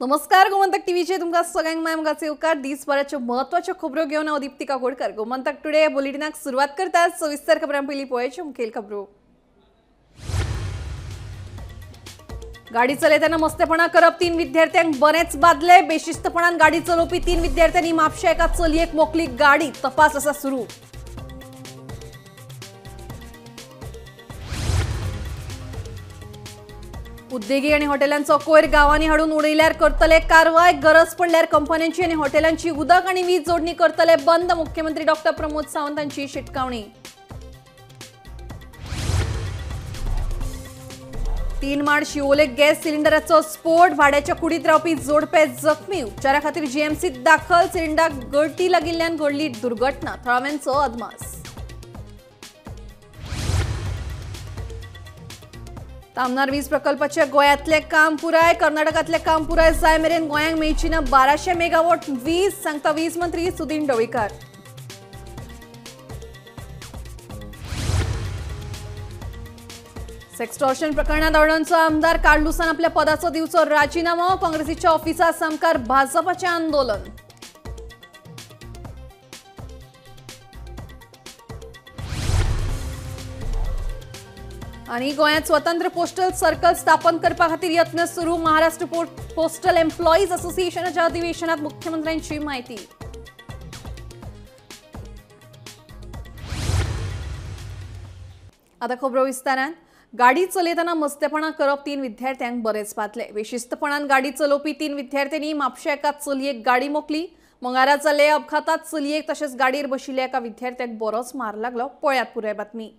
नमस्कार, गोमंतक टीव्हीचे तुमकां सगळ्यांक माय मोगाचे उपकार। दिसभराच्यो महत्वाच्यो खबरो घेवन हांव दीप्ती काकोडकर। गोमंतक टुडे बुलेटिनाक सुरवात करता। सविस्तर खबरां पयलीं पळोवया मुखेल खबरो। गाडी चलयतना मस्तेपणा करप 3 विद्यार्थ्यांक बरेच बादले। बेशिस्तपणान गाडी चलोवपी 3 विद्यार्थ्यांनी म्हापशा एका चलयेक मोकली गाडी। तपास आसा सुरू। उद्देगीक आनी हॉटेलांचो कोयर गांवांनी हाडून उडयल्यार करतले कारवाय। गरज पडल्यार कंपन्यांची आनी हॉटेलांची उदक आनी वीज जोडणी करतले बंद। मुख्यमंत्री डॉक्टर प्रमोद सावंत हांची शिटकावणी। 3 माड शिवोले गॅस सिलिंडराचो स्फोट। भाड्याच्या कुडीत रावपी जोडपे जखमी। उपचारा खातीर जीएमसीत दाखल। सिलिंडराक गळटी लागिल्ल्यान घडली दुर्घटना। थळाव्यांचो अदमास। तामनार वीज प्रकल्पाचे गोंयांतले काम पुराय। कर्नाटकांतले काम पुराय जाय मेरेन गोंयांक मेळची ना 1200 मेगावॉट वीज, सांगता वीज मंत्री सुदिन ढवळीकार। सेक्स्टॉर्शन प्रकरणात आडणचो आमदार कार्लुसान आपल्या पदाचो दिवचो राजीनामो। काँग्रेसीच्या ऑफिसा सामकार भाजपाचें आंदोलन। आणि गोंयांत स्वतंत्र पोस्टल सर्कल स्थापन करपा खातीर यत्न सुरू। महाराष्ट्र पोस्टल एम्प्लॉईज असोसिएशनाच्या अधिवेशनात मुख्यमंत्र्यांची माहिती। आता खबरो विस्तारान। गाडी चलयतना मस्तेपणा करप 3 विद्यार्थ्यांक बरेच बादले। बेशिस्तपणान गाडी चलोवपी 3 विद्यार्थ्यांनी म्हापशा एका चलयेक गाडी मोकली। मंगळारा जाल्ल्या अपघातात चलयेक तशेंच गाडयेर बशिल्ल्या एका विद्यार्थ्याक बरोच मार लागलो। पळयात पुराय बातमी।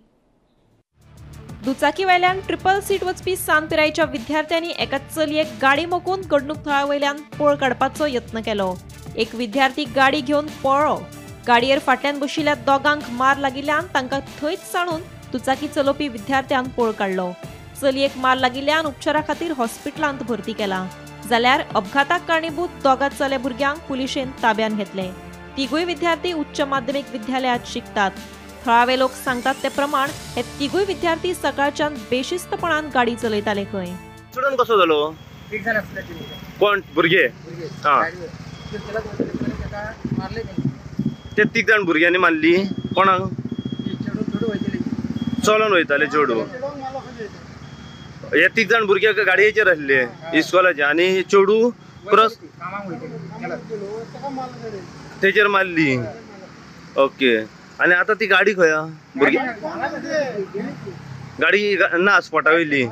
दुचाकी वयल्यान ट्रिपल सीट वचपी सान पिरायेच्या विद्यार्थ्यांनी एका चलयेक गाडी मोकून घडणूक थळा वयल्यान पळ काडपाचो यत्न केलो। एक विद्यार्थी गाडी घेवन पळ्ळो। गाडयेर फाटल्यान बशिल्ल्या दोगांक मार लागिल्ल्यान तांकां थंयच सांडून दुचाकी चलोवपी विद्यार्थ्यान पळ काडलो। चलयेक मार लागिल्ल्यान उपचारा खातीर हॉस्पिटलांत भरती केला। जाल्यार अपघाताक कारणीभूत दोगां चले भुरग्यांक पुलिशेन ताब्यान घेतले। तिगूय विद्यार्थी उच्च माध्यमीक विद्यालयात शिकतात। थळावे लोक सांगतात ते प्रमाण हे तिगूय विद्यार्थी सकाळच्यान बेशिस्तपणान गाडी चलयताले खंय। एक्सिडेंट कसो जालो? कोण भुरगे? ते 3 जाण भुरग्यांनी मारली। कोणाक? चलोन वयताले चेडू। हे 3 जाण भुरगे गाडयेचेर आसले इस्कॉलाचे आनी चेडू क्रॉस तेचेर मारली। ओके, आनी आतां ती गाडी खंय आहा? भुरगे गाडी ना स्पॉटा वयली।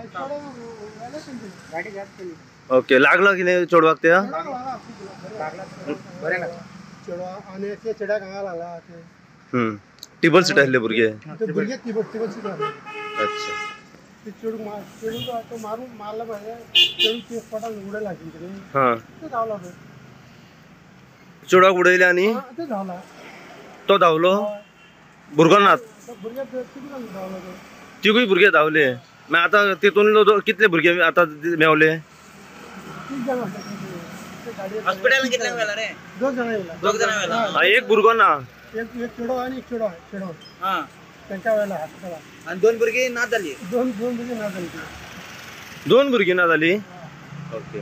ओके, लागलो कितें चेडवाक त्या? टिबल सीट आसले भुरगे। अच्छा, हां, चेडवाक उडयले आनी तो धांवलो। भुरगो ना, तिगूय भुरगे धांवले। मागीर आतां तितून कितले भुरगे आतां मेवले? एक भुरगो ना, दोन भुरगीं ना जाली। ओके।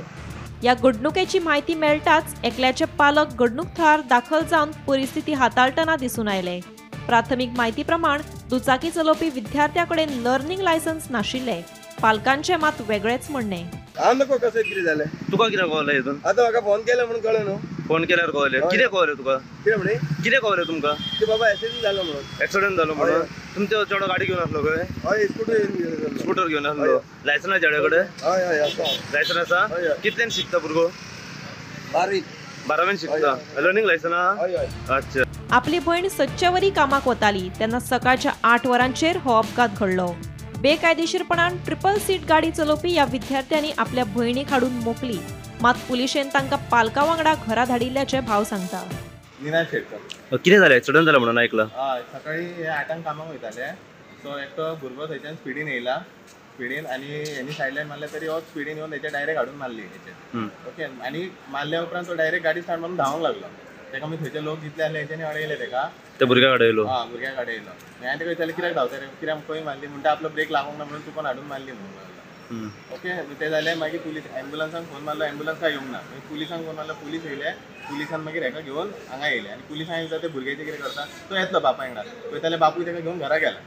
ह्या घडणुकेची म्हायती मेळटाच एकल्याचे पालक घडणूक थळार दाखल जावन परिस्थिती हाताळटना दिसून आयले। प्राथमीक म्हायती प्रमाण दुचाकी चलोवपी विद्यार्थ्या कडेन लर्निंग लायसन्स नाशिल्ले। पालकांचे मात वेगळेच म्हणणे। हांव कशें कितें जालें तुका? कितें कळलें हितून? आतां म्हाका फोन केलो म्हणून कळ्ळें न्हू। फोन केल्यार कळलें? कितें कळलें तुका? कितें म्हणे? कितें कळलें तुमकां? की बाबा एक्सिडेंट जालो म्हणून। एक्सिडेंट जालो म्हणून? तुमचो चेडो गाडी घेवन आसलो खंय? हय, स्कुटर घेवन। स्कुटर घेवन आसलो। लायसन आसा चेड्या कडेन? हय हय आसा। लायसन आसा? कितल्यान शिकता भुरगो? 12वीन शिकता। लर्निंग लायसन आहा? अच्छा। आपली भयण सदचेवरी कामाक वताली तेन्ना सकाळच्या 8 वरांचेर हो अपघात घडलो। बेकायदेशीरपणान ट्रिपल सीट गाडी चलोवपी ह्या विद्यार्थ्यांनी आपल्या भयणीक हाडून मोकली। मात पुलिशेन तांकां पालकां वांगडा घरा धाडिल्ल्याचे भाव सांगता। निनाद शेटकर। कितें जालें? एक्सिडंट जालो म्हणून आयकलां। हय, सकाळी 8 कामाक वयताले। सो एकटो भुरगो थंयच्यान स्पिडीन येयला, स्पिडीन, आनी हेणी सायडलायन मारले तरी हो स्पिडीन येवन हेच्या डायरेक्ट हाडून मारली हेचेर। ओके, आनी मारल्या उपरांत तो डायरेक्ट गाडी स्टार्ट मारून धांवंक लागलो। तेका आमी थंयचे लोक जितले आसले हेंच्यांनी अडयले तेका। त्या भुरग्याक अडयलो? हां, भुरग्याक अडयलो। मागीर हांवें तेका विचारलें कित्याक धांवता रे, कित्याक खंय मारली म्हणटा, आपलो ब्रेक लागूंक ना म्हणून तुका हाडून मारली म्हणून लागलो। ओके ते जालें मागीर पुलीस एम्बुलन्सान फोन मारलो, एम्बुलन्स काय येवंक ना. मागीर पुलिसांक फोन मारलो, पुलीस येयले, पुलिसान मागीर हेका घेवन हांगा येयले आनी पुलिसांक विचारता ते भुरग्याचें कितें करता, तो येतलो बापाय वांगडा पळयताले, बापूय ताका घेवन घरा गेला.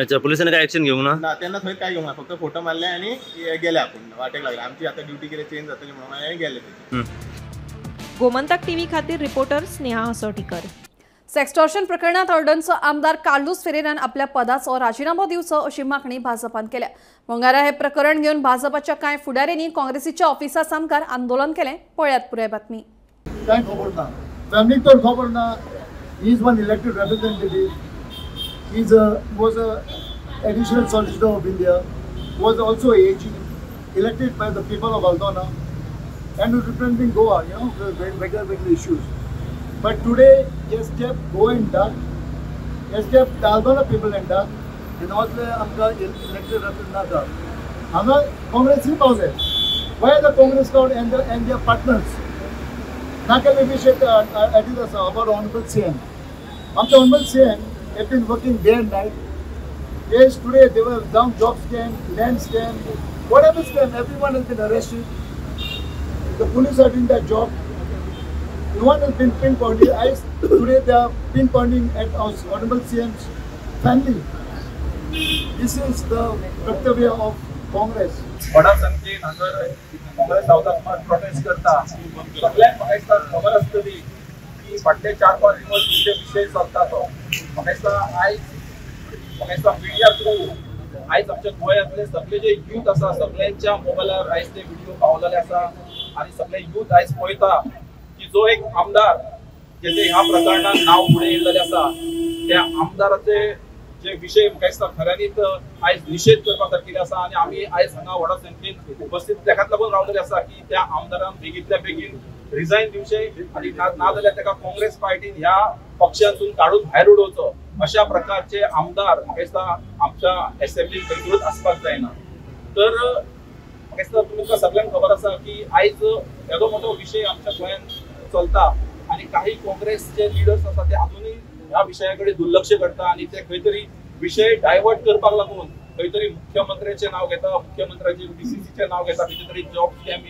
अच्छा, पुलिसांनी काय ऍक्शन घेवंक ना? ना, तेन्ना थंय काय घेवंक ना, फक्त फोटो मारले आनी गेले. आपूण वाटेक लागले, आमची आतां ड्युटी कितें चेंज जातली म्हणून आनी गेले थंय. गोमंतक टीव्ही खातीर रिपोर्टर स्नेहा हसोटीकर. सेक्स्टॉर्शन प्रकरणात ऑर्डनचो आमदार कार्लुस फेरेरान आपल्या पदाचो राजीनामो दिवचो अशी मागणी भाजपान केल्या. मंगळारा हे प्रकरण घेवन भाजपाच्या कांय फुडाऱ्यांनी काँग्रेसीच्या ऑफिसा सामकार आंदोलन केलें. पळयात पुराय बातमी. काय खबर ना, फॅमिलीक तर खबर ना. He is one elected representative, he is was a additional solicitor of India, was also AG elected by the people of Aldona and representing Goa, you know, regular issues. But today he has kept Goa in dark, he has kept the Aldona people in dark, and also आमकां elected representative हांगा काँग्रेसी पावले. Why the Congress crowd and their partners? ना केल्ले विशय edit आसा about honourable CM. आमचे honourable CM have been working day and night. Yes, today they were down job scam, land scam, whatever scam, everyone has been arrested. The police are doing their job. No one has been pinpointed. Today they are pinpointing at our honorable CM's family. This is the कर्तव्य of Congress. व्हडा संख्येन हांगा Congress हावसाक protest करता. सगळ्यांक म्हाका दिसता खबर आसतली की फाटले 4-5 दिवस कितें विशय चलता तो. म्हाका दिसता आयज म्हाका दिसता मिडिया थ्रू आयज आमच्या गोंयांतले सगळे जे यूथ आसा सगळ्यांच्या मोबायलार आयज ते व्हिडिओ पावलेले आसा आनी सगळे यूथ आयज पळयता की जो एक आमदार जेचे ह्या प्रकरणात नांव फुडें येयल्लेलें आसा त्या आमदाराचे जे विशय म्हाका दिसता खऱ्यांनीच आयज निशेध करपा सारकेले आसा आनी आमी आयज हांगा व्हडा संख्येन उपस्थित तेकाच लागून रावलेले आसा की त्या आमदारान बेगींतल्या बेगीन रिजायन दिवचें आनी ना जाल्यार ताका काँग्रेस पार्टीन ह्या पक्षांतून काडून भायर उडोवचो. अशा प्रकारचे आमदार म्हाका दिसता आमच्या एसेंब्लीन खंयतूच आसपाक जायना. तर म्हाका दिसता तुमकां सगळ्यांक खबर आसा की आयज येदो मोठो विशय आमच्या गोंयांत चलता आनी काही काँग्रेसचे लिडर्स आसा ते अजूनय ह्या विशया कडेन दुर्लक्ष करता आनी ते खंय तरी विशय डायवर्ट करपाक लागून खंय तरी मुख्यमंत्र्याचें नांव घेता, मुख्यमंत्र्याचे डीसीसीचें नांव घेता, कितें तरी जॉब स्कॅम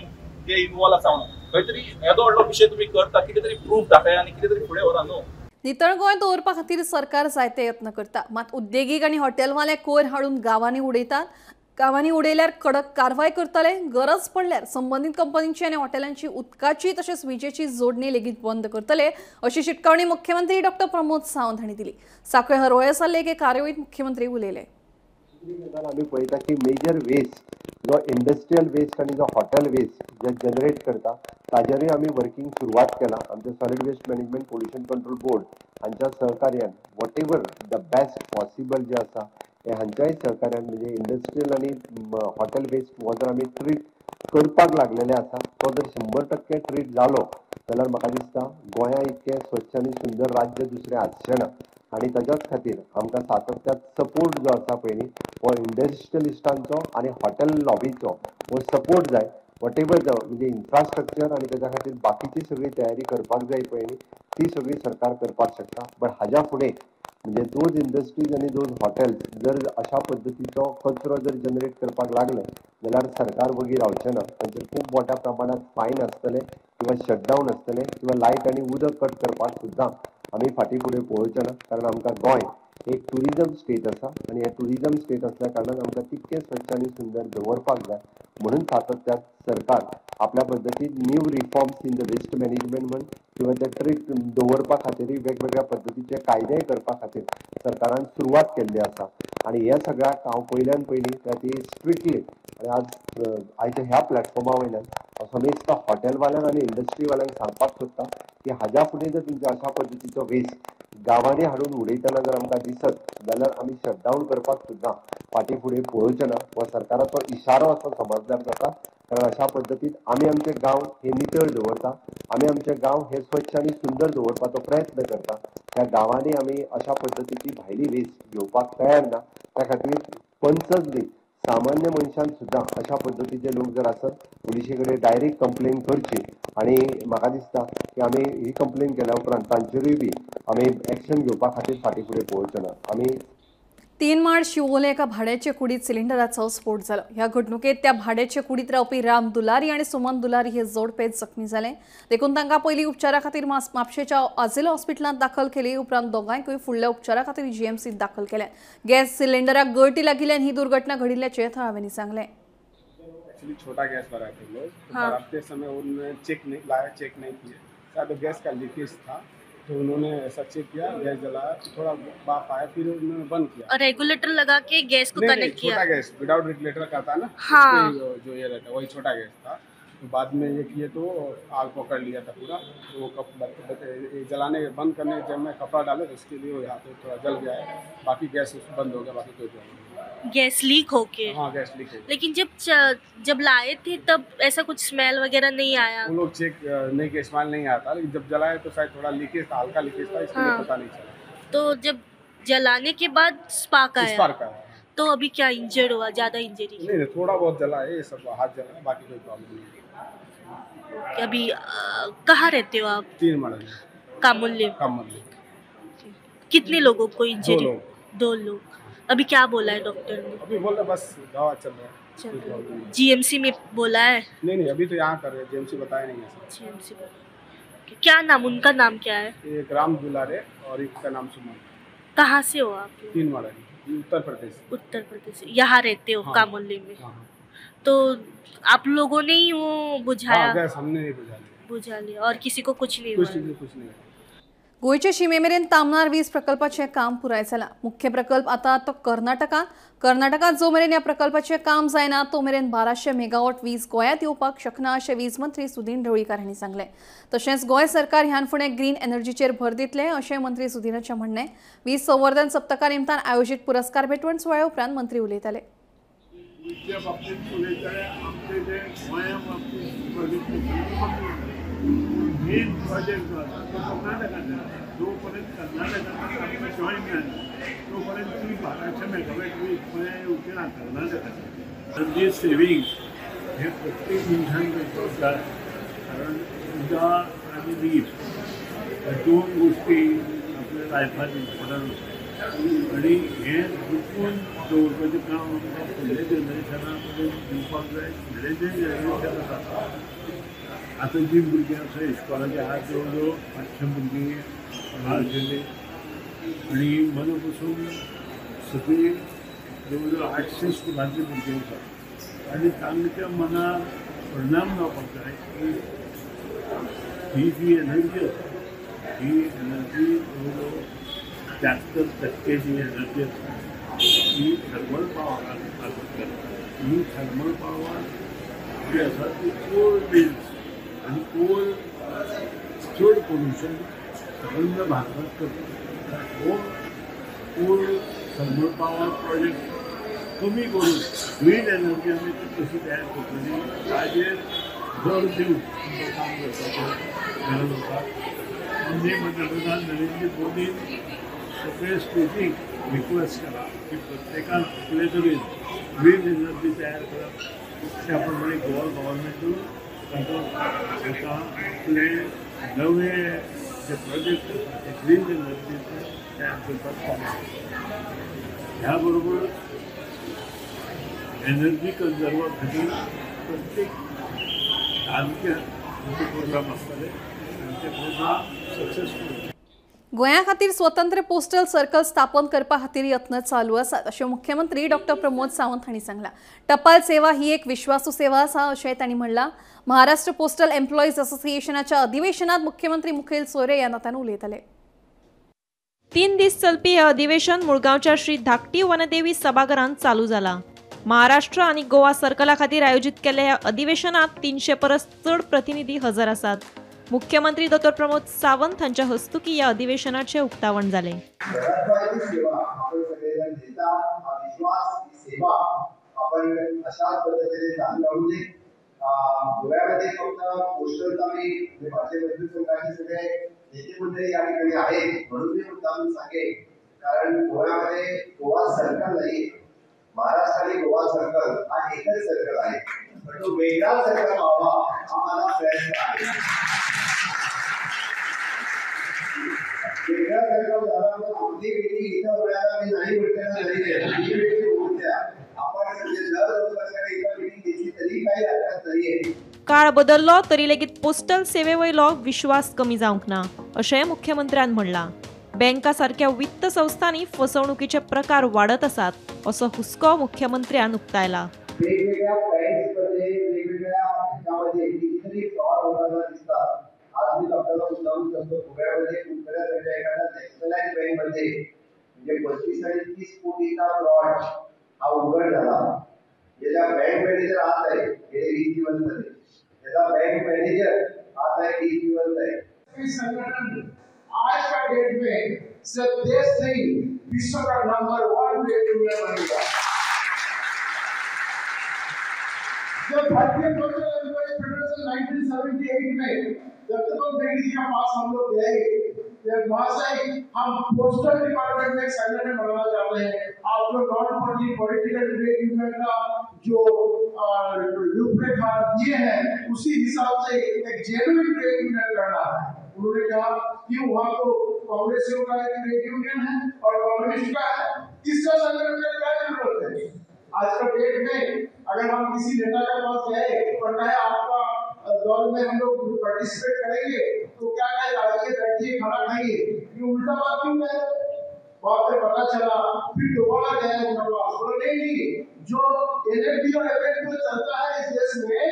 ते इन्वॉल्व आसा म्हणून खंय तरी येदो व्हडलो विशय तुमी करता, कितें तरी प्रूफ दाखया आनी कितें तरी फुडें व्हरा न्हू. नितळ गोंय दवरपा खातीर सरकार जायते यत्न करता, मात उद्देगीक आनी हॉटेलवाले कोयर हाडून गांवांनी उडयतात. गांवांनी उडयल्यार कडक कारवाय करतले. गरज पडल्यार संबंदीत कंपनींची आनी हॉटेलांची उदकाची तशेंच विजेची जोडणी लेगीत बंद करतले अशी शिटकावणी मुख्यमंत्री डॉक्टर प्रमोद सावंत हांणी दिली. साखळे हरवळे जाल्ले एके कार्यावळींत मुख्यमंत्री उलयले. आमी पळयता की मेजर वेस्ट जो इंडस्ट्रियल वेस्ट आनी जो हॉटेल वेस्ट जे जनरेट करता ताजेरूय आमी वर्किंग सुरवात केला. आमचे solid waste management pollution control board हांच्या सहकार्यान whatever the best possible जे आसा हे हांच्याय सहकार्यान म्हणजे इंडस्ट्रियल आनी हॉटेल वेस्ट हो जर आमी ट्रीट करपाक लागलेले आसा तो जर 100% ट्रीट जालो जाल्यार म्हाका दिसता गोंया इतकें स्वच्छ आनी सुंदर राज्य दुसरें आसचें ना. आनी ताच्याच खातीर आमकां सातत्यात सपोर्ट जो आसा पळय हो इंडस्ट्रियलिस्टांचो आनी हॉटेल लॉबीचो हो सपोर्ट जाय. What ever the म्हणजे इन्फ्रास्ट्रक्चर आनी ताच्या खातीर बाकीची सगळी तयारी करपाक जाय पळय ती सगळी सरकार करपाक शकता. बट हाज्या फुडें म्हणजे those industries आनी those hotels जर अशा पद्दतीचो कचरो जर जनरेट करपाक लागले जाल्यार सरकार वगी रावचें ना. तांचेर खूब मोठ्या प्रमाणांत फायन आसतले किंवा शटडावन आसतले किंवा लायट आनी उदक कट करपाक सुद्दां आमी फाटीं फुडें पळोवचें ना. कारण आमकां गोंय एक ट्युरिजम स्टेट आसा आनी हे ट्युरिजम स्टेट असल्या कारणान आमकां तितकें स्वच्छ आनी सुंदर दवरपाक जाय. म्हणून सातत्यात सरकार आपल्या पद्दतीन new reforms in the waste management म्हण किंवा ते ट्रीट दवरपा खातीरूय वेगवेगळ्या पद्दतीचे कायदेय करपा खातीर सरकारान सुरवात केल्ली आसा. आनी हे सगळ्याक हांव पयल्यान पयलीं त्या स्ट्रिक्टली आनी आज आयच्या ह्या प्लॅटफॉर्मा वयल्यान हांव समेस्त हॉटेलवाल्यांक आनी इंडस्ट्रीवाल्यांक सांगपाक सोदता की हाज्या फुडें जर तुमच्या अशा पद्दतीचो वेस्ट गांवांनी हाडून उडयतना जर आमकां दिसत जाल्यार आमी शटडावन करपाक सुद्दां फाटीं फुडें पळोवचें ना. हो सरकाराचो इशारो असो समजल्यार जाता. कारण अशा पद्दतीन आमी आमचे गांव हे नितळ दवरता, आमी आमचे गांव हे स्वच्छ आनी सुंदर दवरपाचो प्रयत्न करता. त्या गांवांनी आमी अशा पद्दतीची भायली वेस्ट घेवपाक तयार ना. त्या खातीर पंचच न्ही सामान्य मनशान सुद्दां अशा पद्दतीचे लोक जर आसत पुलिशे कडेन डायरेक्ट कंप्लेन करची आनी म्हाका दिसता की आमी ही कंप्लेन केल्या उपरांत तांचेरूय बी आमी एक्शन घेवपा खातीर फाटीं फुडें पळोवचें ना. आमी 3 माड शिवोले एका भाड्याचे कुडीत सिलिंडराचो स्फोट जालो। ह्या घडणुकेत त्या भाड्याचे कुडीत रावपी राम दुलारी आनी सुमन दुलारी हे जोडपे जखमी जाले। देखून तांकां पयलीं उपचारा खातीर म्हापशेच्या आझिलो हॉस्पिटलांत दाखल केली। उपरांत दोगांयकूय फुडल्या उपचारा खातीर जीएमसीत दाखल केले। गॅस सिलिंडराक गळटी लागिल्ल्यान ही दुर्घटना घडिल्ल्याचें थळाव्यांनी सांगलें। एक्चुअली छोटा गैस भरा थे लोग, तो भराते समय उन्होंने चेक नहीं लाया, चेक नहीं किया, शायद गैस का लीकेज था, तो उन्होंने ऐसा चेक किया, गैस जलाया तो थोड़ा बाप आया, फिर उन्होंने बंद किया। और रेगुलेटर लगा के गैस को कनेक्ट किया। छोटा गैस विदाउट रेगुलेटर का था ना, हाँ, जो ये रहता है वही छोटा गैस था। तो बाद में ये किए तो आग पकड़ लिया था पूरा, तो वो कप जलाने बंद करने जब मैं कपड़ा डाले तो उसके लिए वो यहाँ पे थोड़ा जल गया है, बाकी गैस बंद हो गया, बाकी कोई प्रॉब्लम नहीं। गैस लीक होके? हाँ, गैस लीक हो गया। लेकिन जब लाए थे तब ऐसा कुछ स्मेल वगैरह नहीं आया? वो लोग चेक नहीं किया, स्मेल नहीं आता, लेकिन जब जलाए तो शायद थोड़ा लीकेज था, हल्का लीकेज था, इसलिए हाँ। पता नहीं चला। तो जब जलाने के बाद स्पार्क आया? स्पार्क आया। तो अभी क्या इंजर्ड हुआ? ज्यादा इंजरी नहीं, थोड़ा बहुत जला है, ये सब हाथ जला है, बाकी कोई प्रॉब्लम नहीं। अभी कहाँ रहते हो आप? 3 माड़ा कामुल्ले। कामुल्ले। कितने लोगों को इंजरी? 2 लोग। अभी क्या बोला है डॉक्टर ने? अभी बोल रहे बस दवा चल रहा है। जीएमसी में बोला है? नहीं नहीं, अभी तो यहाँ कर रहे हैं, जीएमसी बताया नहीं है। जीएमसी क्या नाम, उनका नाम क्या है? एक राम दुलारे और एक का नाम सुमन। कहाँ से हो आप? 3 माड़ा, उत्तर प्रदेश। उत्तर प्रदेश। यहाँ रहते हो? हाँ। कामुल्ले में। हाँ। तो आप लोगों ने ही वो बुझाया? हाँ, गैस हमने नहीं बुझा लिया और किसी को कुछ नहीं हुआ? कुछ नहीं। गोंयचे शिमे मेरेन तामनार वीज प्रकल्पाचें काम पुराय जालां। मुख्य प्रकल्प आतां तो कर्नाटकांत। कर्नाटकांत जो मेरेन ह्या प्रकल्पाचें काम जायना तो मेरेन 1200 मेगावॉट वीज गोंयांत येवपाक शकना अशें वीज मंत्री सुदीन ढवळीकार हांणी सांगलें। तशेंच गोंय सरकार ह्यान फुडें ग्रीन एनर्जीचेर भर दितलें अशें मंत्री सुदीनाचें म्हणणें। वीज संवर्धन सप्तका निमतान आयोजीत पुरस्कार भेटवण सुवाळ्या उपरांत मंत्री उलयताले। मेन प्रोजेक्ट जो आसा तो कर्नाटकांत आसा। जो पर्यंत कर्नाटकांत आमकां जॉयन मेळना तो पर्यंत ती 1200 मेगावॅट वीज गोंयांत येवची ना कर्नाटकांत। एनर्जी सेविंग हे प्रत्येक मनशान करपाक जाय, कारण उदक आनी वीज ह्या 2 गोश्टी आपल्या लायफान इम्पोर्टंट आसा आनी हें जपून दवरपाचें काम आमकां फुडल्या जनरेशना कडेन दिवपाक जाय। फुडलें जें जनरेशन आसा, आतां जी भुरगीं आसा इस्कॉलाची आज जवळ जवळ 800 भुरगीं आशिल्लीं आनी मना पसून सगळीं जवळ जवळ 800 स्कुलांतलीं भुरगीं आसात आनी तांच्या मनार परिणाम जावपाक जाय की ही जी एनर्जी आसा ही एनर्जी जवळ जवळ 73% जी एनर्जी आसा ही थर्मल पावर करता। ही थर्मल पावर जी आसा ती कोल बेस्ड आनी कोल चड पोल्युशन सबंद भारतांत करता। हो कोल थर्मल पावर प्रोजेक्ट कमी करून ग्रीन एनर्जी आमी ती कशी तयार करतली ताजेर भर दिवन आमकां काम करपाचें गरज आसा। आमचे पंतप्रधान नरेंद्र मोदीन सगळे स्टेटीक रिक्वेस्ट केला की प्रत्येकान आपले तरेन ग्रीन एनर्जी तयार करप। त्या प्रमाणे गोवा गव्हर्मेंटूय ताका आपले नवे जे प्रोजेक्ट आसा ते ग्रीन एनर्जीचे तयार करपाक चालू आसा। ह्या बरोबर एनर्जी कन्जर्वा खातीर प्रत्येक तालुक्यात आमचे प्रोग्राम आसतले आनी ते प्रोग्राम सक्सेसफूल। गोंया खातीर स्वतंत्र पोस्टल सर्कल स्थापन करपा खातीर यत्न चालू आसात अशें मुख्यमंत्री डॉक्टर प्रमोद सावंत हांणी सांगलां। टपाल सेवा ही एक विश्वासू सेवा आसा अशें तांणी म्हणलां। महाराष्ट्र पोस्टल एम्प्लॉईज असोसिएशनाच्या अधिवेशनात मुख्यमंत्री मुखेल सोयरे ह्या नात्यान उलयताले। 3 दीस चलपी हे अधिवेशन मुळगांवच्या श्री धाकटी वनदेवी सभाघरांत चालू जाला। महाराष्ट्र आनी गोवा सर्कला खातीर आयोजीत केल्ल्या ह्या अधिवेशनात 300 परस चड प्रतिनिधी हजर आसात। मुख्यमंत्री डॉक्टर प्रमोद सावंत हांच्या हस्तुकी ह्या अधिवेशनाचें उक्तावण जालें। सेवा आपण सगळेजण देता, हा विश्वास, ही सेवा आपण अशाच पद्धतीने चालू राहू दे। गोव्यामध्ये फक्त पोस्टलचा मी भारतीय मजदूर संघाचे सगळे नेते मंडळी या ठिकाणी आहेत म्हणून मी मुद्दाम सांगेन, कारण गोव्यामध्ये गोवा सर्कल नाही, महाराष्ट्र आणि गोवा सर्कल हा एकच सर्कल आहे, पण तो वेगळा सर्कल व्हावा हा माझा प्रयत्न आहे। वेगळा सर्कल झाला पण आपली मिटिंग इथं होण्याला मी नाही म्हटलेलं नाहीये। काळ बदल्लो तरी लेगीत पोस्टल सेवे वयलो विश्वास कमी जावंक ना अशें मुख्यमंत्र्यान म्हणलां। बँका सारक्या वित्त संस्थांनी फसवणुकीचे प्रकार वाडत आसात असो हुस्को मुख्यमंत्र्यान उक्तायला। वेगवेगळ्या बँक्समध्ये वेगवेगळ्या ह्याच्यामध्ये कितीतरी फ्रॉड होताना दिसतात। आज मी आपल्याला उदाहरण सांगतो, गोव्यामध्ये कुठल्या एखाद्या नॅशनलाइज बँकमध्ये म्हणजे 25 आणि 30 कोटीचा फ्रॉड हा उघड झाला। ज्याचा बँक मॅनेजर आत आहे गेले 20 दिवस झाले, त्याचा बँक मॅनेजर आत आहे 20 दिवस आहे। संगठन आज का डेट में सिर्फ देश नहीं विश्व का नंबर 1 ट्रेड यूनियन बनेगा। जब भारतीय पोस्टल एम्प्लॉइज फेडरेशन 1978 में दत्तपंत जी के पास हम लोग गए, वहां से हम पोस्टल डिपार्टमेंट में एक संगठन बनाना चाहते हैं। आप जो नॉन पॉलिटिकल ट्रेड यूनियन का जो रूपरेखा दिए हैं उसी हिसाब से एक जेन्युइन ट्रेड यूनियन करना है। उन्होंने कहा कि वहाँ तो कांग्रेसियों का एक ट्रेड यूनियन है और कम्युनिस्ट का है, तीसरा संगठन का क्या जरूरत है। आज का डेट में अगर हम किसी नेता के पास गए और कहे आपका दौर में हम लोग पार्टिसिपेट करेंगे तो क्या कहे, आइए बैठिए खाना खाइए, ये उल्टा बात क्यों है। बाद में पता चला फिर दोबारा गए उनके पास, बोले नहीं नहीं, जो एनएफडी और एफएनपी चलता है इस देश में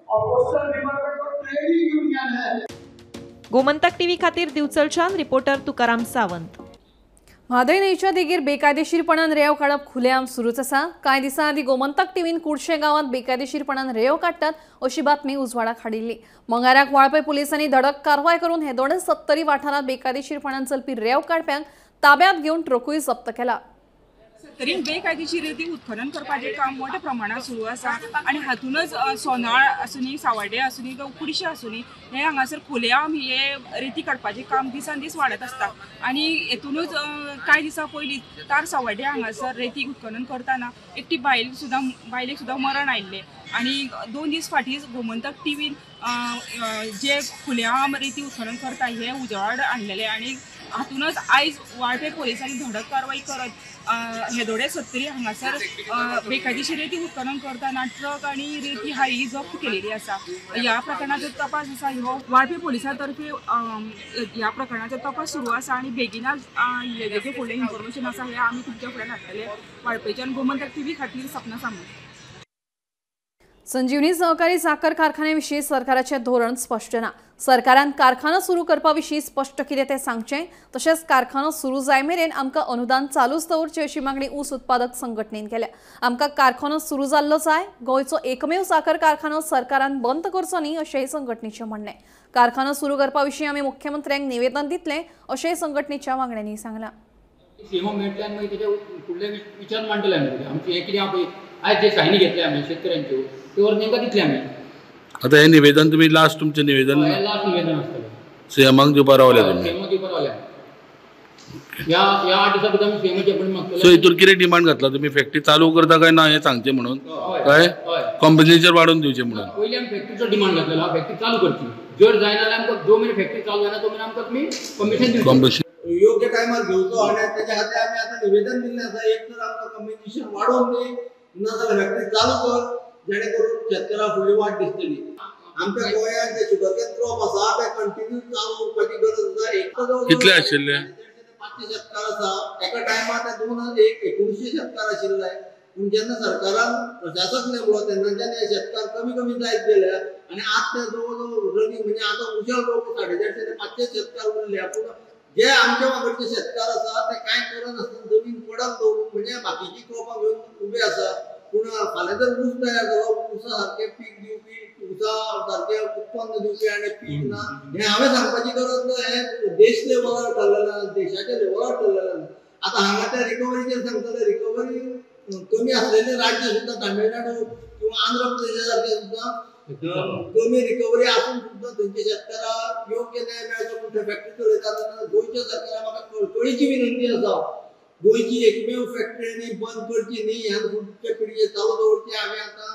और पोस्टल डिपार्टमेंट का ट्रेडिंग यूनियन है। गोमंतक टीव्ही खातीर दिवचलच्यान रिपोर्टर तुकाराम सावंत। म्हादय न्हंयच्या देगेर बेकायदेशीरपणान रेंव काडप खुलेआम सुरूच आसा। कांय दिसां आदीं गोमंतक टीव्हीन कुडशे गांवांत बेकायदेशीरपणान रेंव काडटात अशी बातमी उजवाडाक हाडिल्ली। मंगाराक वाळपय पुलिसांनी धडक कारवाय करून हेदोडें सत्तरी वाठारांत बेकायदेशीरपणान चलपी रेंव काडप्यांक ताब्यांत घेवन ट्रकूय जप्त केला। सत्तरीन बेकायदेशीर रेती उत्खनन करपाचें काम मोठ्या प्रमाणात सुरू आसा आनी हातूनच सोनाळ आसूनी, सावड्डे आसूनी, कुडशे आसूनी, हे हांगासर खुलेआम हे रेती काडपाचें काम दिसान दीस वाडत आसता। आनी हेतूनच कांय दिसां पयलीं तार सावड्डे हांगासर रेती उत्खनन करतना एकटी बायल सुद्दां बायलेक सुद्दां मरण आयिल्लें। आनी 2 दीस फाटीं गोमंतक टीव्हीन जे खुलेआम रेती उत्खनन करता हे उजवाड हाडलेलें आनी हातूनच आयज वाळपे पुलिसांनी धडक कारवाय करत हेदोडे सत्तरी हांगासर बेकायदेशीर रेती उत्खनन करतना ट्रक आनी रेती हा ही जप्त केलेली आसा। ह्या प्रकरणाचो तपास आसा हो वाळपे पुलिसां तर्फे ह्या प्रकरणाचो तपास सुरू आसा आनी बेगिनाच हेजे जे फुडलें इन्फॉर्मेशन आसा हें आमी तुमच्या फुड्यान हाडटले। वाळपेच्यान गोमंतक टीव्ही खातीर सपना सामंत। संजीवनी सहकारी साखर कारखान्याविशीं सरकाराचें धोरण स्पश्ट ना। सरकारान कारखानो सुरू करपा विशीं स्पश्ट कितें तें सांगचें, तशेंच कारखानो सुरू जाय मेरेन आमकां अनुदान चालूच दवरचें अशी मागणी ऊस उत्पादक संघटनेन केल्या। आमकां कारखानो सुरू जाल्लो जाय, गोंयचो एकमेव साखर कारखानो सरकारान बंद करचो न्ही अशेंय संघटनेचें म्हणणें। कारखानो सुरू करपा विशीं आमी मुख्यमंत्र्यांक निवेदन दितले अशेंय संघटनेच्या वांगड्यांनी सांगलां। सीएमओ मेळटले आनी मागीर तेजे फुडले विचार मांडटले आमी। आमचें हें कितें आहा पळय आयज जे सायनी घेतले आमी शेतकऱ्यांच्यो त्यो तांकां दितले आमी। आता हे निवेदन तुम्ही लास्ट तुमचे निवेदन लास्ट निवेदन आसतलें सीएमाक दिवपा रावले तुमी? सीएमाक दिवपा रावले ह्या 8 दिसां भितर आमी सीएमाचे अपॉइंटमेंट मागतले। सो हितून कितें डिमांड घातला तुमी? फॅक्टरी चालू करता काय ना हें सांगचें म्हणून, काय कॉम्पन्सेशन वाडोवन दिवचें म्हणून? पयलीं आमी फॅक्टरीचो डिमांड घातलेलो, फॅक्टरी चालू करची, जर जायना जाल्यार आमकां जो मेरेन फॅक्टरी चालू जायना तो मेरेन आमकां तुमी कमिशन दिवचें। योग्य टायमार घेवचो आनी तेच्या खातीर आमी आतां निवेदन दिल्लें आसा, एक तर आमकां कॉम्पन्सेशन वाडोवन दी, ना जाल्यार फॅक्टरी चालू कर, जेणे करून शेतकारां फुडली वाट दिसतली। आमच्या गोंयांत जे शुगरकेन क्रॉप आसा ते कंटिन्यू चालू उरपाची गरज आसा। एक कितले आशिल्ले? 500 शेतकार आसा, एका टायमार ते 2100 शेतकार आशिल्ले। पूण जेन्ना सरकारान प्रशासक नेमलो तेन्नाच्यान हे शेतकार कमी कमी जायत गेले आनी आतां ते जवळ जवळ रनिंग म्हणजे आतां उशल जवळ 450 ते 500 शेतकार उरले। पूण जे आमच्या वांगडचे शेतकार आसा ते कांय करनासतना जमीन पडक दवरून म्हणजे बाकीची क्रॉपां घेवन उबे आसा। पूण फाल्यां जर ऊस तयार जालो, ऊसा सारकें पीक दिवपी, ऊसा सारकें उत्पन्न दिवपी आनी पीक ना हें हांवें सांगपाची गरज ना। हें देश लेवलार ठरलेलें आसा, देशाच्या लेवलार ठरलेलें आसा। आतां हांगा त्या रिकवरीचेर सांगतले, रिकवरी कमी आसलेले राज्य सुद्दां तामिळनाडू किंवा आंध्र प्रदेशा सारखे सुद्दां कमी रिकवरी आसून सुद्दां थंयच्या शेतकाराक योग्य न्याय मेळचो म्हूण ते फॅक्टरी चलयतात। तेन्ना गोंयच्या सरकाराक म्हाका कळकळीची विनंती आसा, गोंयची एकमेव फॅक्टरी आनी बंद करची न्ही, ह्या फुडच्या पिळगे चालू दवरची। आमी आतां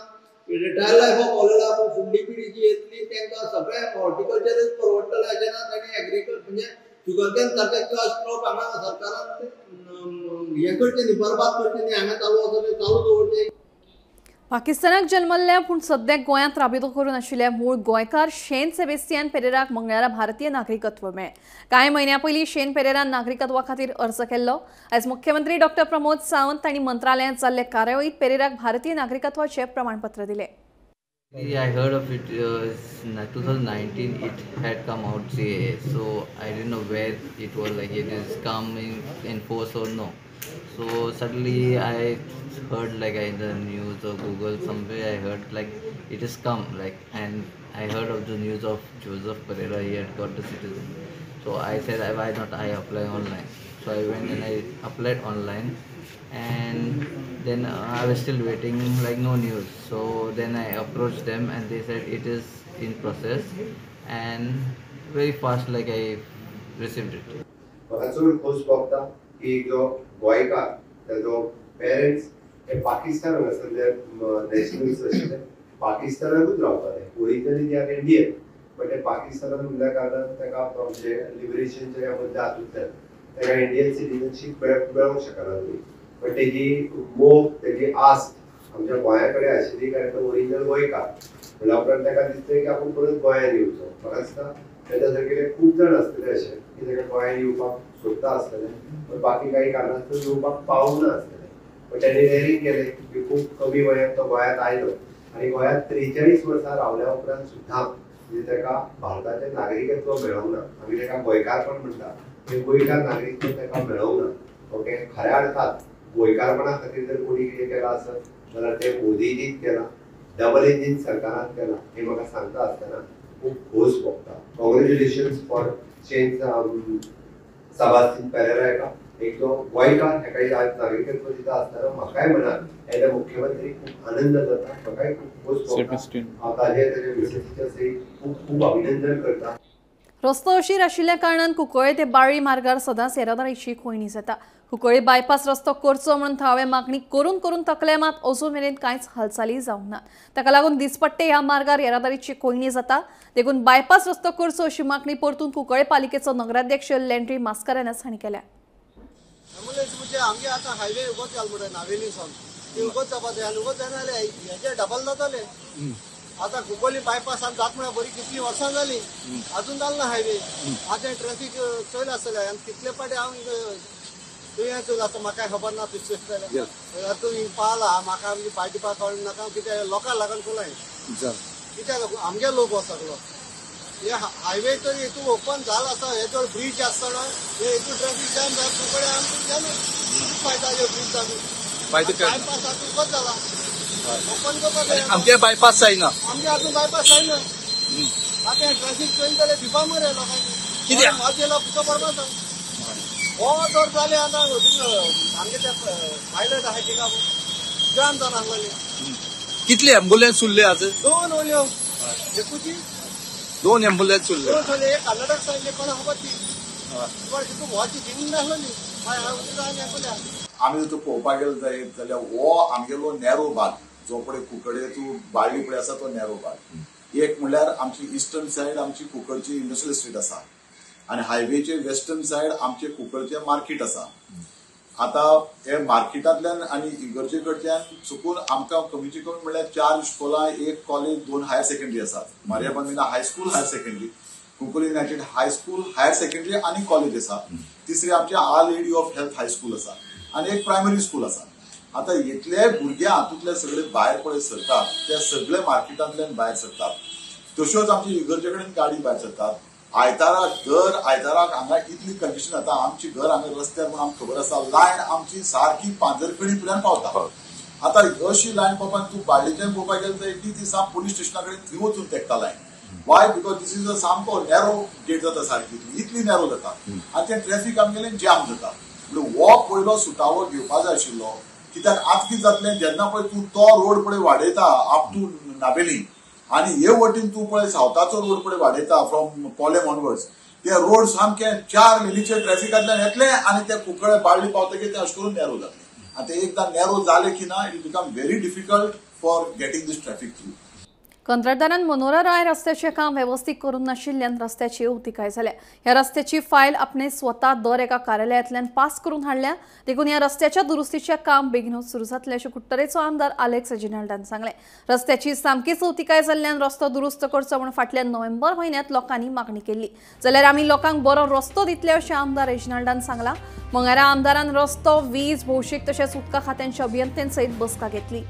रिटायर लायफाक पावलेला, पूण फुडली पिळगी जी येतली तांकां सगळें हॉर्टिकल्चरच परवडटलें अशें ना। तांणी एग्रीकल्चर म्हणजे शुगरकेन सारकें कॅश क्रॉप हांगा सरकारान हें करचें न्ही, बरबाद करचें न्ही, हांगा चालू आसा तें चालू दवरचें। पाकिस्तानाक जल्मल्ल्या पूण सद्याक गोंयांत राबितो करून आशिल्ल्या मूळ गोंयकार शेन सेबेस्तियान पेरेराक मंगळारा भारतीय नागरिकत्व मेळ्ळें. कांय म्हयन्यां पयलीं शेन पेरेरान नागरिकत्वा खातीर अर्ज केल्लो. आयज मुख्यमंत्री डॉक्टर प्रमोद सावंत हांणी मंत्रालयांत जाल्ले कार्यावळींत पेरेराक भारतीय नागरिकत्वाचें प्रमाणपत्र दिलें. I heard of it in 2019. It had come out CAA, so I didn't know where it was, like it is coming in force or no. So suddenly I heard like in the news or Google somewhere I heard like it is come, like, and I heard of the news of Joseph Pereira, he had got the citizen. So I said, why not I apply online? So I went and I applied online, and then I was still waiting, like no news. So then I approached them and they said it is in process, and very fast like I received it. म्हाका चड खोस भोगता की जो गोंयकार ताजो parents हे Pakistan हांगासरले nationals आशिल्ले, पाकिस्तानाकूच रावताले. Originally they are Indian, but ते पाकिस्तानान उरल्या कारणान ताका म्हणजे लिबरेशनच्या ह्या मदल्या हातूंतल्यान ताका इंडियन सिटीजनशीप मेळोंक शकना न्ही. बट तेजी मोग, तेजी आस्त आमच्या गोंया कडेन आशिल्ली, कारण तो ओरिजिनल गोंयकार म्हणल्या उपरांत ताका दिसलें की आपूण परत गोंयांत येवचो. म्हाका दिसता ताच्या सारकेले खूब जाण आसतले अशे की ताका गोंयांत येवपाक सोदता आसतले, पण बाकी काही कारणास्तव येवपाक पावूंक ना आसतले. पण ताणें डेअरींग केलें की खूब कमी वयांत तो गोंयांत आयलो आनी गोंयांत 43 वर्सां रावल्या उपरांत सुद्दां म्हणजे ताका भारताचें नागरिकत्व मेळोंक ना. आमी ताका गोंयकारपण म्हणटा, हें गोंयकार नागरिकत्व ताका मेळोंक ना. ओके, खऱ्या अर्थात गोंयकारपणा खातीर जर कोणी कितें केलां आसत जाल्यार तें मोदीजीन केलां, डबल इंजीन सरकारान केलां. हें म्हाका सांगता आसतना खूब खोस भोगता. Congratulations for Shane Sebastian Pereira. हेका एक जो गोंयकार हेका आज नागरिकत्व दिता आसतना म्हाकाय मनात एज अ मुख्यमंत्री खूब आनंद जाता, म्हाकाय खूब खोस भोगता. हांव ताजे ताजे मिसेसीच्या सयत खूब खूब अभिनंदन करता. रस्तो अशीर आशिल्ल्या कारणान कुंकळे ते बाळी मार्गार सदांच येरादारीची कोंयडी जाता. कुंकळे बायपास रस्तो करचो म्हणून थळावे मागणी करून करून थकले, मात अजून मेरेन कांयच हालचाली जावंक ना. ताका लागून दिसपट्टे ह्या मार्गार येरादारीची कोंयडी जाता. देखून बायपास रस्तो करचो अशी मागणी परतून कुंकळे पालिकेचो नगराध्यक्ष लँड्री मास्कारेन्हस हांणी केल्या. आमगे आतां हायवे उगोच घाल म्हणटा नावेली सावन ती उगोच जावपा जाय आनी उगोच जायना जाल्यार हेजे डबल जातले. आतां कुंकळ्ळी बायपास जात म्हळ्यार बरी कितलीं वर्सां जालीं, अजून जाल ना हायवे. आतां ट्रॅफीक चोयला आसतलें आनी कितले पाटी हांव तुवें चोयला आसता, म्हाका खबर ना तुजें तुमी पावला म्हाका आमची पार्टी पा कळूंक नाका, कित्याक लोकांक लागून चोयलां कित्याक लागून आमगे लोक हो सगलो. हे हायवे तरी हितून ओपन जाल आसा, हे जर ब्रीज आसतना हे हितून ट्रॅफीक जाम जाता. कुंकळे आमकां जालें फायदा हे ब्रीज जावन बायपास आतां उगोच जाला, ओपन करपाक जाय. आमगे बायपास जायना, आमगे आजून बायपास जायना. आतां ट्रॅफीक चोयन जाल्यार भिवपा मरे लोकांनी, कित्याक गेलो पिसो पडपा. हो तर जालें आतां आमगे ते पायलट आसा तिका जाम जावन आसलेली. कितली एम्बुलन्स उरले आज? दोन उरल्यो, एकूची दोन एम्बुलन्स उरल्यो. दोन उरल्यो, एक कर्नाटक सायडले कोणा खबर ती तितून व्हरची जिंग नासलेली. आमी जर पळोवपाक गेले जायत जाल्यार हो आमगेलो नॅरो भाग जो पळय कुंकळे टू बाळ्ळी पळय आसा तो नॅरो भाग. एक म्हणल्यार आमची इस्टर्न सायड आमची कुंकळची इंडस्ट्रियल इस्टेट आसा आनी हायवेचे वेस्टर्न सायड आमचे कुंकळचे मार्केट आसा. आतां हे मार्केटांतल्यान आनी इगर्जे कडल्यान चुकून आमकां कमीचे कमी म्हणल्यार 4 इस्कोलां, 1 कॉलेज, 2 हायर सेकंडरी आसात. Maria Bambina high school higher secondary, Cuncolim United high school higher secondary आनी कॉलेज आसा. तिसरी आमचे Our Lady of Health high school आसा आनी एक प्रायमरी स्कूल आसा. आतां इतले भुरगे हातूंतले सगळे भायर पळय सरतात, ते सगळे मार्केटांतल्यान भायर सरतात. तश्योच आमचे इगर्जे कडेन गाडी भायर सरतात. आयताराक दर आयताराक हांगा इतली कंडिशन जाता, आमची घर हांगा रस्त्यार म्हूण आमकां खबर आसा, लायन आमची सारकी पांजरखणी पर्यंत पावता. आतां अशी लायन पावपाक तूं बाळ्ळीच्यान पळोवपाक गेले जाल्यार ती साम पोलीस स्टेशना कडेन थंय वचून तेकता line. Why? Because this is a सामको नॅरो गेट जाता, सारकी इतली नॅरो जाता आनी तें ट्रॅफीक आमगेलें जाम जाता. म्हणजे हो पयलो सुटावो घेवपा जाय आशिल्लो. कित्याक आतां कितें जातलें, जेन्ना पळय तूं तो रोड पळय वाडयता अप टू नावेली आनी हे वटेन तूं पळय सावथाचो रोड पळय वाडयता फ्रॉम पोलेम ऑनवर्ड्स, ते रोड सामके 4 लेनीचे ट्रॅफिकांतल्यान येतले आनी ते कुंकळे बाळ्ळी पावतकीर ते अशें करून नॅरो जातले. आनी ते एकदां नॅरो जाले की ना, it become very difficult for getting this traffic through. कंत्राटदारान मनोरा राय रस्त्याचें काम वेवस्थीत करूंक नाशिल्ल्यान रस्त्याची अवतिकाय जाल्या. ह्या रस्त्याची फायल आपणे स्वता दर एका कार्यालयांतल्यान पास करून हाडल्या, देखून ह्या रस्त्याच्या दुरुस्तीचें काम बेगीनूच सुरू जातलें अशें कुडटरेचो आमदार आलेक्स रेजिनाल्डान सांगलें. रस्त्याची सामकीच अवतिकाय जाल्ल्यान रस्तो दुरुस्त करचो म्हूण फाटल्या नोव्हेंबर म्हयन्यांत लोकांनी मागणी केल्ली, जाल्यार आमी लोकांक बरो रस्तो दितले अशें आमदार रेजिनाल्डान सांगलां. मंगळारा आमदारान रस्तो, वीज, भौशीक तशेंच उदका खात्यांच्या अभियंत्यांसयत बसका घेतली.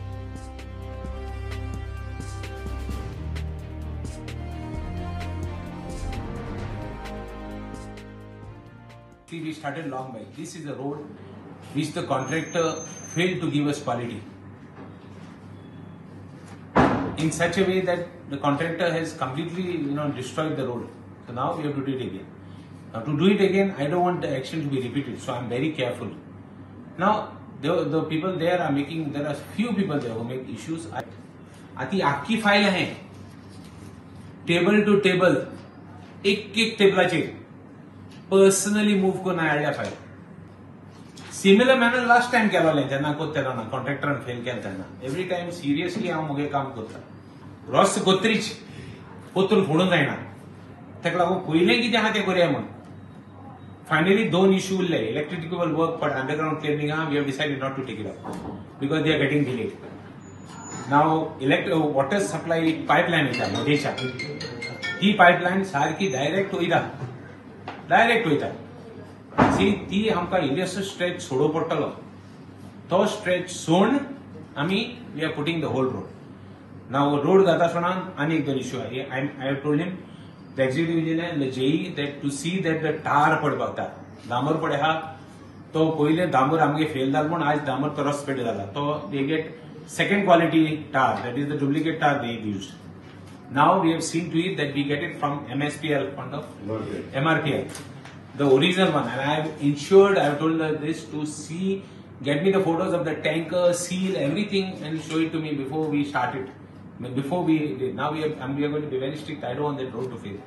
We started long back. This is a road which the contractor failed to give us quality in such a way that the contractor has completely, destroyed the road. So now we have to do it again. Now to do it again, I don't want the action to be repeated, so I'm very careful. Now the people there are making, there are few people there who make issues. आती आखी file आहे table two table, एक एक टेबलाचेर personally move करून हाडल्या file. Similar manner last time केलोलें जेन्ना कोत्ता तेन्ना कॉन्ट्रॅक्टरान फेल केलें तेन्ना. एवरी टायम सिरियसली हांव म्हगे काम करता. रस्तो कोत्रीच पोतून फोडूंक जायना, ताका लागून पयलें कितें आहा तें करुया म्हूण. फायनली दोन इश्यू उरले, electrical work for underground cleaning आहा, we have decided not to take it up because they are getting delayed. Now water supply pipeline वयता मदेशा, ती पायपलायन सारकी डायरेक्ट वयता, डायरेक्ट वयता. सी ती आमकां इल्लेसो स्ट्रेच सोडो पडटलो, तो स्ट्रेच सोड आमी we are putting the whole road. Now road जाता आसतना आनी एक दोन issue. I have told him the executive engineer the JE that to see that the tar पडपाक जाता. डांबर पडे आहा तो पयले डांबर आमगे फेल जालो म्हूण आयज डांबर तो रस्तो पेटे जाला, तो they get second quality tar, that is the duplicate tar they use. Now we have seen to it that we get it from MSPL fund of MRPL, the original one, and I have ensured, I have told this to see, get me the photos of the tanker, seal, everything, and show it to me before we start it. Before we did. Now we are going to be very strict. I don't want that road to fail.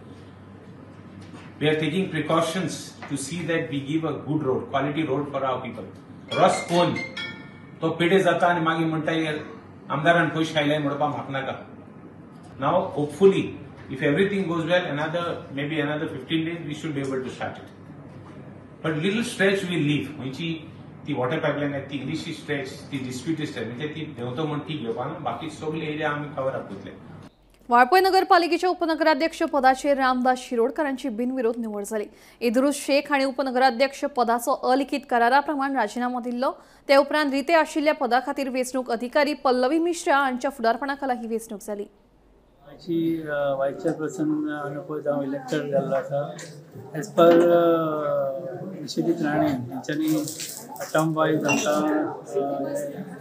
We are taking precautions to see that we give a good road, quality road for our people. Rust कोन तो पेडे जाता आनी मागीर म्हणटा आमदारान पयशे खायले म्हणपाक म्हाका नाका. Now, hopefully, if everything goes well, maybe another 15 days, we should be able to start it. But little stretch we leave. म्हणजे ती वॉटर पायपलायन आहे ती इल्लीशी स्ट्रेच, ती डिस्प्युटेड स्ट्रेच, म्हणजे ती देंवतो म्हण ती घेवपाक बाकी सगळे एरिया आमी कवर अप करतले. वाळपय नगरपालिकेच्या उपनगराध्यक्ष पदाचेर रामदास शिरोडकरांची बिनविरोध निवड जाली. इद्रुस शेख हांणी उपनगराध्यक्ष पदाचो अलिखित करारा प्रमाण राजिनामो दिल्लो. ते उपरांत रिते आशिल्ल्या पदा खातीर वेंचणूक अधिकारी पल्लवी मिश्रा हांच्या फुडारपणा खाला ही वेंचणूक जाली. वायस चेअरपर्सन अनुपज हांव इलेक्टेड जाल्लो आसा. एज पर विश्वजीत राणे हेंच्यांनी टर्म वायज आमकां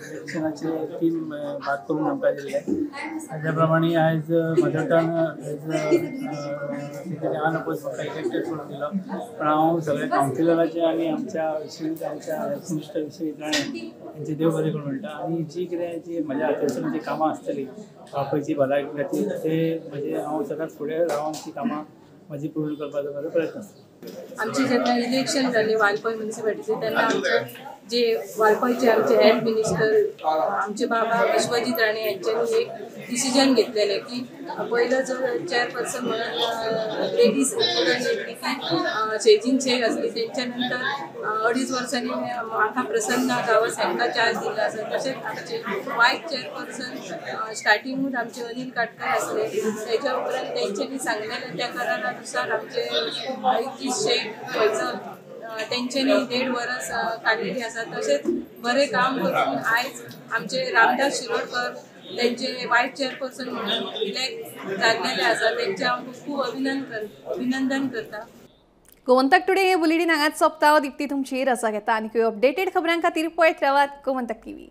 इलेक्शनाचे तीन भाग करून आमकां दिल्ले. ताज्या प्रमाणे आयज म्हजो टर्न एज अनअपोज म्हाका इलेक्टेड करून दिलो. पण हांव सगळ्या कावन्सिलराचे आनी आमच्या विश्वजीत आमच्या हेल्थ मिनिस्टर विश्वजीत राणे हेंचे देव बरें करूं म्हणटा. आनी जी कितें जी म्हज्या हातासून जी कामां आसतलीं वाळपयची भलायकी खातीर ते म्हजे हांव सदांच फुडें रावन ती कामां म्हजी पूर्ण करपाचो म्हजो प्रयत्न आसता. आमचे जेन्ना इलेक्शन जालें वाळपय म्युनिसिपालिटीचे तेन्ना आमचे जे वाळपयचे आमचे हेल्थ मिनिस्टर आमचे बाबा विश्वजीत राणे हेंच्यांनी एक डिसिजन घेतलेलें की पयलो जो चेअरपर्सन म्हणून लेडीज फुडें येतली ती शेजीन शेख आसली. तेंच्या नंतर 2.5 वर्सांनी म्हाका प्रसन्ना गांवस हांकां चार्ज दिल्लो आसा. तशेंच आमचे वायस चेअरपर्सन स्टार्टिंगूच आमचे अनिल काटकर आसले. तेच्या उपरांत तेंच्यांनी सांगलेलें त्या करारानुसार आमचे इद्रीस शेख फैजल तेंच्यांनी 1.5 वर्स काडलेली आसा. तशेंच बरें काम करून आयज आमचे रामदास शिरोडकर त्यांचे वायस चेअरपर्सन म्हणून इलेक्ट जाल्लेले आसा. तेंचे हांव खूब अभिनंदन करता. गोमंतक टुडे हे बुलेटीन हांगाच सोंपता. दीप्ती तुमची रजा घेता आनी अपडेटेड खबरां खातीर पळयत रावात गोमंतक टीव्ही.